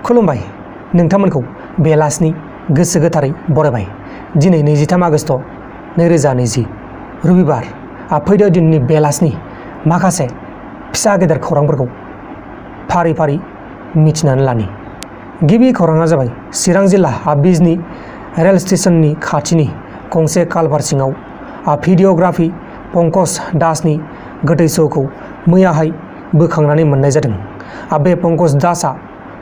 खुलुमबाय नोंथांमोनखौ बेलासिनि गोसो गोथारै बरायबाय। दिनै 23 आगष्ट 2020 रबिबार। फैदो दिननि बेलासिनि माखासे फिसा गेदेर खौरांफोरखौ फारि फारि मिथिनानै लानि। गिबि खौराङा जाबाय चिरां जिल्ला बिजनी रेल स्टेशननि खाथिनि गंसे कालभार्ट सिङाव भिडिअ'ग्राफि पंकज दासनि गोथै सहखौ मैयाहाय बोखांनानै मोननाय जादों। बे पंकज दासआ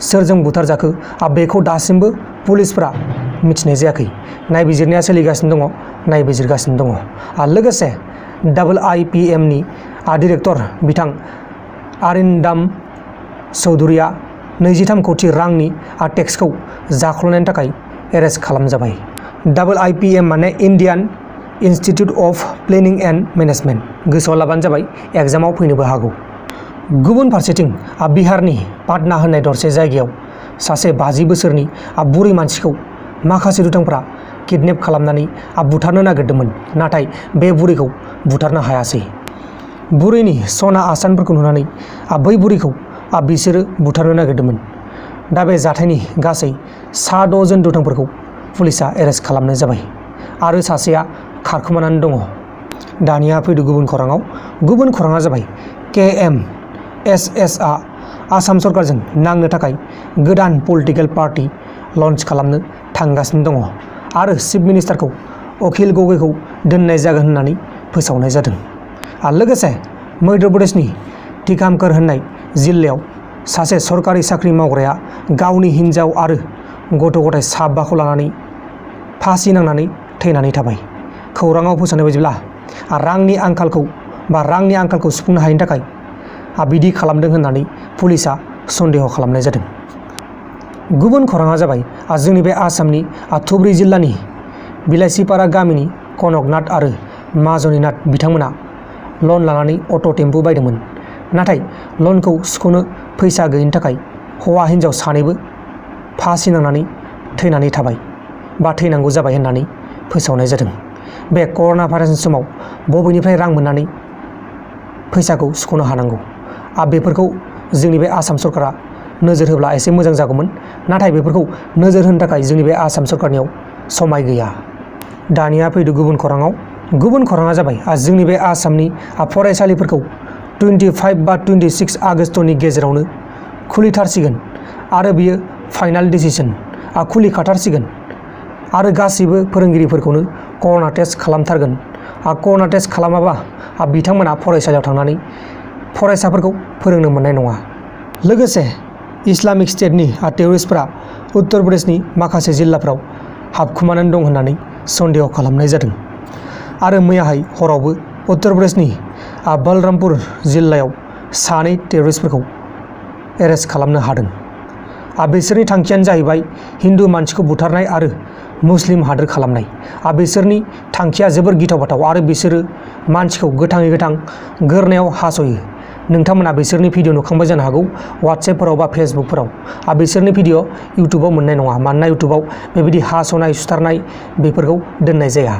सोरजों बुथारजाखो बेखौ दासिमबो पुलिसफोरा मिथिनाय जायाखै। नायबिजिरनाया सोलिगासिनो दङ, नायबिजिरगासिनो दङ। लोगोसे IIPMनि डिरेक्टर बिथां आरिन्दाम चौधुरीया 23 कोटी रांनि टेक्सखौ जाख्ल'नायनि थाखाय एरेस्ट खालामजाबाय। IIPM माने Indian institute of planning and management. गोसोआव लाबानो जाबाय, एग्जामाव फैनोबो हागौ। गुबुन फारसेथिं बिहारनि पाटना होननाय दरसे जायगायाव सासे 50 बोसोरनि बुरै मानसिखौ माखासे दुथांफोरा किडनेप खालामनानै बुथारनो नागिरदोंमोन, नाथाय बे बुरैखौ बुथारनो हायासै। बुरैनि सना आसानफोरखौ नुनानै बै बुरैखौ बिसोरो बुथारनो नागिरदोंमोन। दा बे जाथायनि गासै 6 जन दुथांफोरखौ पुलिसा एरेस्ट खालामनाय जाबाय आरो सासेया खारखोमानानै दङ। दानिया फैदो गुबुन खौराङाव। गुबुन खौराङा जाबाय KMSSआ आसाम सरकारजों नांनो थाखाय गोदान पलिटिकेल पार्टी लन्च खालामनो थांगासिनो दङ आरो चिफ मिनिस्टारखौ अखिल गगैखौ दोननाय जागोन होननानै फोसावनाय जादों। लोगोसे मध्य प्रदेशनि टीकामगढ़ होननाय जिल्लायाव सासे सरकारि साख्रि मावग्राया गावनि हिन्जाव आरो गथ' गथाय 7खौ लानानै फासि नांनानै थैनानै थाबाय। खौराङाव फोसावनाय बायदिब्ला रांनि आंखालखौ सुफुंनो हायैनि थाखाय बिदि खालामदों होननानै पुलिसा सन्देह खालामनाय जादों। गुबुन खौराङा जाबाय जोंनि बे आसामनि धुबरी जिल्लानि बिलाइसिपारा गामिनि कनकनाथ आरो माजनीनाथ बिथांमोना लन लानानै अट' टेम्पु बायदोंमोन, नाथाय लनखौ सुख'नो फैसा गैयिनि थाखाय हौवा हिन्जाव सानैबो फासि नांनानै थैनानै थाबाय बा थैनांगौ जाबाय होननानै फोसावनाय जादों। बे कर'ना भाइरासनि समाव बबेनिफ्राय रां मोननानै फैसाखौ सुख'नो हानांगौ, बेफोरखौ जोंनि बे आसाम सरकारा नोजोर होब्ला एसे मोजां जागौमोन, नाथाय बेफोरखौ नोजोर होनो थाखाय जोंनि बे आसाम सरकारनियाव समाय गैया। दानिया फैदो गुबुन खौराङाव। गुबुन खौराङा जाबाय जोंनि बे आसामनि फरायसालिफोरखौ 25 बा 26 आगष्टनि गेजेरावनो खुलिथारसिगोन आरो बियो फाइनाल डिसिसन। खुलिखाथारसिगोन आरो गासैबो फोरोंगिरिफोरखौनो कर'ना टेस्ट खालामथारगोन। कर'ना टेस्ट खालामाबा बिथांमोना फरायसालियाव थांनानै फरायसाफोरखौ फोरोंनो मोननाय नङा। लोगोसे इस्लामिक स्टेटनि टेररिस्टफोरा उत्तर प्रदेशनि माखासे जिल्लाफ्राव हाबखुमानानै दं होननानै सन्देह खालामनाय जादों आरो मैयाहाय हरावबो उत्तर प्रदेशनि बलरामपुर जिल्लायाव 2 टेररिस्टफोरखौ एरेस्ट खालामनो हादों। बिसोरनि थांखियानो जाहैबाय हिन्दु मानसिखौ बुथारनाय आरो मुस्लिम हादोर खालामनाय। बिसोरनि थांखिया जोबोर गिथाव बाथाव आरो बिसोरो मानसिखौ गोथाङै गोथां गोरनायाव हास'यो। नोंथांमोना बिसोरनि भिडिअ नुखांबाय जानो हागौ वाट्सएपफोराव बा फेसबुकफोराव। बिसोरनि भिडिअ इउटुबाव मोननाय नङा, मानोना इउटुबाव बेबायदि हास'नाय सुथारनाय बेफोरखौ दोननाय जाया।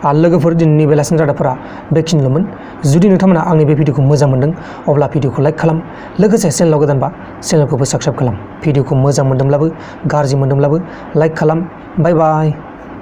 लोगोफोर, दिनैनि बेलासिनि रादाबफोरा बेखिनिल'मोन। जुदि नोंथांमोना आंनि बे भिडिअखौ मोजां मोनदों अब्ला भिडिअखौ लाइक खालाम, लोगोसे चेनेलाव गोदानबा चेनेलखौबो साबस्क्राइब खालाम। भिडिअखौ मोजां मोनदोंब्लाबो गाज्रि मोनदोंब्लाबो लाइक खालाम। बाय बाय।